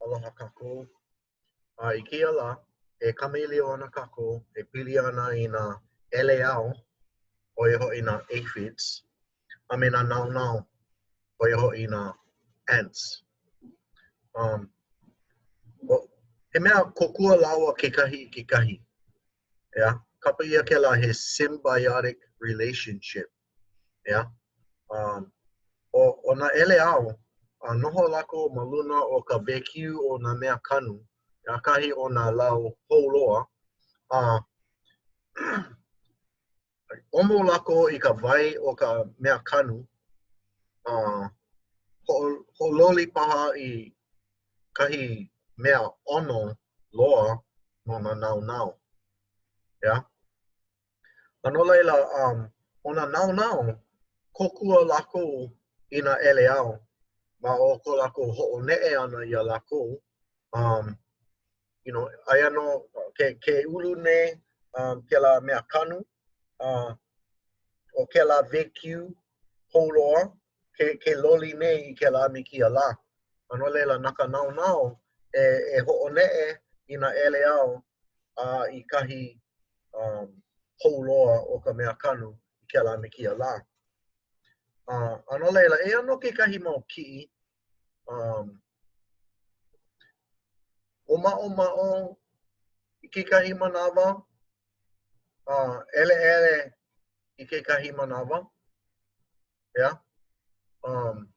Aloha kākou. A i kēia lā, e kamaʻilio ana kākou e pili ana i nā ʻeleao, ʻo ia hoʻi nā aphids, a me nā naonao, ʻo ia hoʻi nā ants. Um, o, he mea kōkua lāua kekahi i kekahi. ʻEā, kapa ʻia kēlā he symbiotic relationship. ʻEā, um, ʻo, ʻo nā ʻeleao, a noho lākou ma luna o ka wēkiu o nā mea kanu, ʻeā, kahi o nā lau hou loa, a ʻomo lākou i ka wai o ka mea kanu, a hoʻololi paha i kahi mea ʻono loa no nā naonao. ʻEā? A no laila, um, ʻo nā naonao, kōkua lākou i nā ʻeleao ma o ko lākou hoʻoneʻe ʻana iā lākou. Um, you know, aia nō ke, ke ulu nei um, kēlā mea kanu, uh, ʻo kēlā wēkiu hou loa, ke, ke loli nei i kēlā me kēia lā. A no laila, na ka naonao e, e hoʻoneʻe i nā ʻeleao a i kahi um, hou loa o ka mea kanu i kēlā me kēia lā. Uh, a no laila, eia nō kekahi mau kiʻi um, ʻōmaʻomaʻo i kekahi manawa, uh, ʻeleʻele i kekahi manawa. Yeah. Um,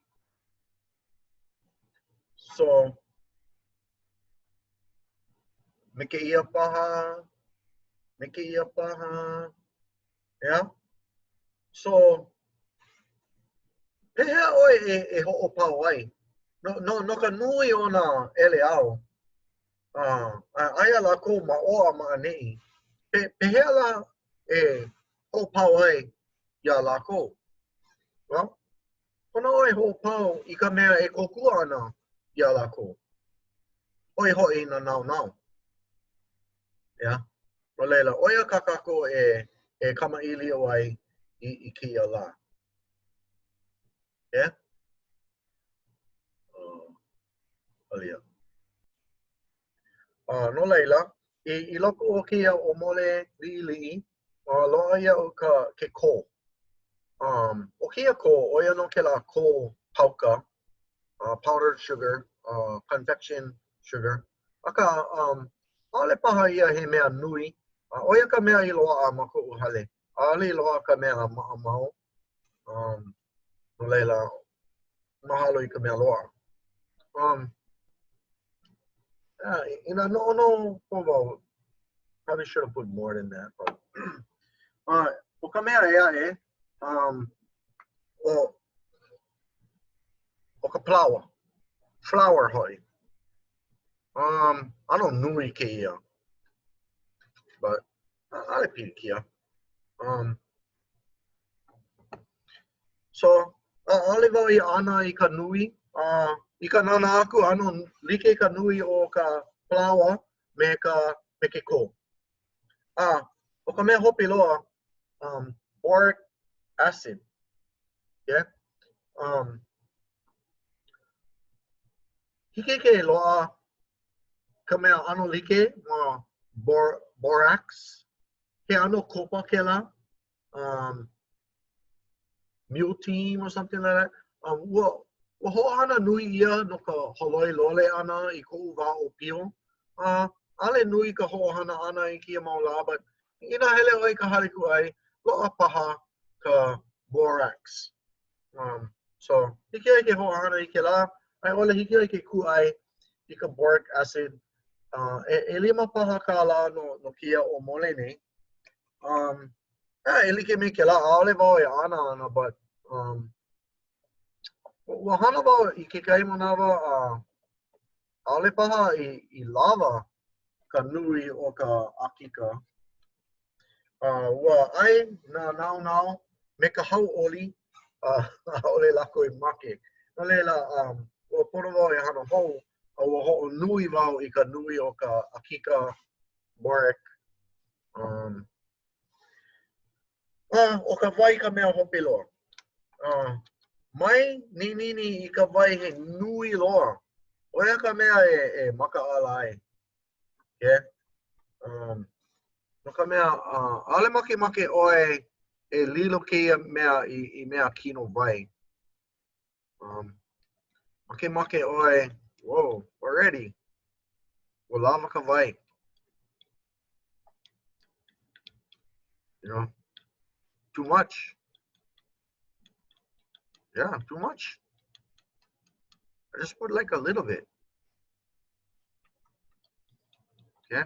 so, me kēia paha, me kēia paha, yeah? So, pehea ʻoe e, e hoʻopau ai? No, no, no ka nui o nā ʻeleao, uh, aia lākou ma ʻō a ma ʻaneʻi, pe, pehea lā e hoʻopau ai iā lākou? Well, pono ʻoe hoʻopau i ka mea e kōkua ana iā lākou, ʻo ia hoʻi nā naonao. Yeah? No laila, ʻo ia kā kākou e, e kamaʻilio ai i, i kēia lā. Yeah? Uh, alia. Uh, no laila, i, i loko o kēia ʻōmole liʻiliʻi, uh, loaʻa iaʻu ka, ke kō. Um, ʻo kēia kō, ʻo ia nō kēlā kō pauka, uh, powdered sugar, uh, confection sugar. Akā, um, ʻaʻole paha ia he mea nui. Uh, ʻo ia ka mea i loaʻa ma koʻu hale. ʻAʻole i loaʻa ka mea maʻamau. Um, no laila, mahalo i ka mea loaʻa. Um, yeah, inā noʻonoʻo hou wau, probably should have put more than that, but uh, ʻo ka mea ʻē aʻe, um, ʻo, ʻo ka palaoa, flour hoʻi. Um, ʻano nui kēia, but ʻaʻole pilikia. Um, so, ʻaʻole wau i ana i ka nui. Uh, i ka nānā aku, ʻano like ka nui o ka palaoa me ka me ke kō. A, ʻo ka mea hope loa, um, boric acid. Yeah? Um, hiki ke loaʻa ka mea ʻano like ma bor, borax. He ʻano kopa kēlā. Um, mule team or something like that. Um, ua, ua hoʻohana nui ʻia no ka holoi lole ʻana i koʻu wā ʻōpio. Uh, ʻaʻole nui ka hoʻohana ʻana i kēia mau lā, but inā hele ʻoe i ka hale kūʻai, loaʻa paha ka borax. Um, so, hiki ʻoe ke hoʻohana i kēlā, a i ʻole hiki ʻoe ke kūʻai i ka boric acid. Uh, e, ʻelima paha kālā no, no kēia ʻōmole nei. Um, yeah, e like me kēlā, ʻaʻole wau e ana ana, but um, ua hana wau i kekahi manawa, uh, ʻaʻole paha i, i lawa ka nui o ka ʻakika. Uh, ua ʻai nā naonao me ka hauʻoli, uh, ʻaʻole lākou i make. No laila, um, ua pono wau e hana hou, a ua hoʻonui wau i ka nui o ka ʻakika boric. Um, uh, ʻo ka wai ka mea hope loa. Uh, mai ninini i ka wai he nui loa. ʻO ia ka mea e, e makaʻala ai. Okay? Um, no ka mea, uh, ʻaʻole makemake ʻoe e lilo kēia mea i, i mea kino wai. Um, makemake ʻoe, whoa, already, ua lawa ka wai. You know, too much. Yeah, too much. I just put like a little bit. Okay.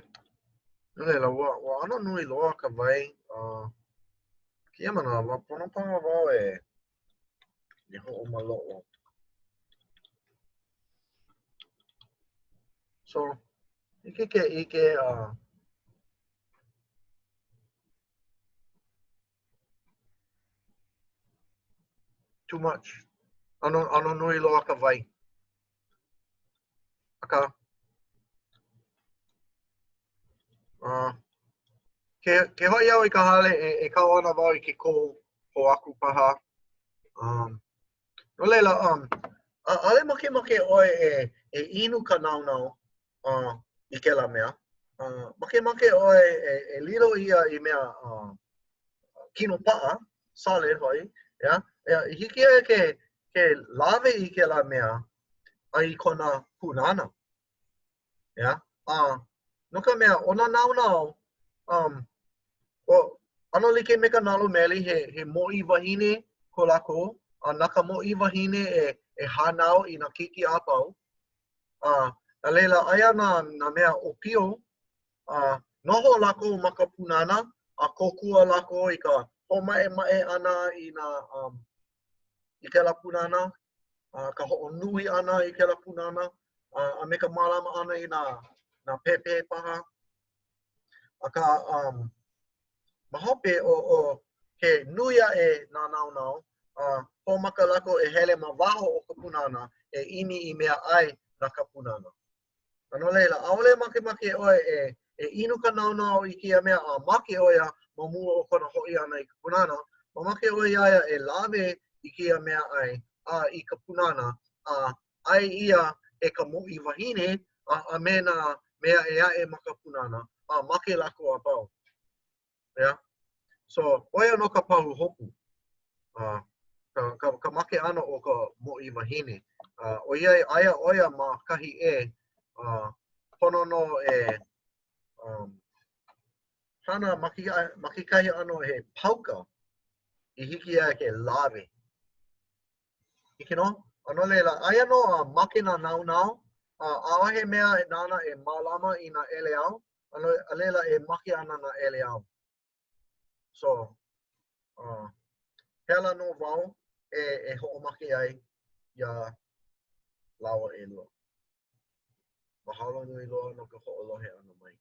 No laila, ua, ua ʻano nui loa ka wai. Uh, kēia manawa, pono paha wau e, e hoʻomaloʻo. So, hiki ke ʻike, uh, Too much. ʻAno, ʻano nui loa ka wai. Akā, uh, ke, ke hoʻi au i ka hale e, e kau ana wau i ke kō hou aku paha. Um, no laila, um, ʻaʻole makemake ʻoe e, e inu ka naonao uh, i kēlā mea. Uh, makemake ʻoe e, e lilo ia i mea uh, kino paʻa, solid hoʻi, yeah? Yeah, hiki iā ke, ke lawe i kēlā mea a i kona pūnana. Yeah? Uh, no ka mea, ʻo nā naonao, um, o, ʻano like me ka nalo meli, he, he mōʻī wahine ko lākou, a na ka mōʻī wahine e, e hānau i nā keiki a pau. A, a laila, aia nā, nā mea ʻōpio, a noho lākou ma ka pūnana, a kōkua lākou i ka hoʻomaʻemaʻe ʻana i nā, um, i kēlā pūnana, a ka hoʻonui ʻana i kēlā pūnana, a, a me ka mālama ʻana i nā, nā pēpē paha. Akā, um, ma hope o, o ke nui aʻe nā naonao, a hoʻomaka lākou e hele ma waho o ka pūnana e ʻimi i mea ʻai na ka pūnana. A no laila, ʻaʻole makemake ʻoe e, e inu ka naonao i kēia mea a make ʻo ia ma mua o kona hoʻi ʻana i ka pūnana, mamake ʻoe iā ia e lawe i kēia mea ʻai a i ka pūnana, a ʻai ʻia e ka mōʻī wahine a, a me nā mea ʻē aʻe ma ka pūnana, a make lākou a pau. Yeah. So, ʻo ia nō ka pahuhopu. Uh, ka, ka, ka make ʻana o ka mōʻī wahine. Uh, ʻoiai aia ʻo ia ma kahi ʻē, uh, pono nō e um, hana ma, ke, ma kekahi ʻano he pauka i hiki iā ia ke lawe. Hiki nō? A no laila, aia nō a make nā naonao, a ʻaʻohe mea nāna e mālama i nā ʻeleao, a no, a laila e make ana nā ʻeleao. So, uh, pēlā nō wau e, e hoʻomake ai iā lāua ʻelua. Mahalo nui loa no ka hoʻolohe ʻana mai.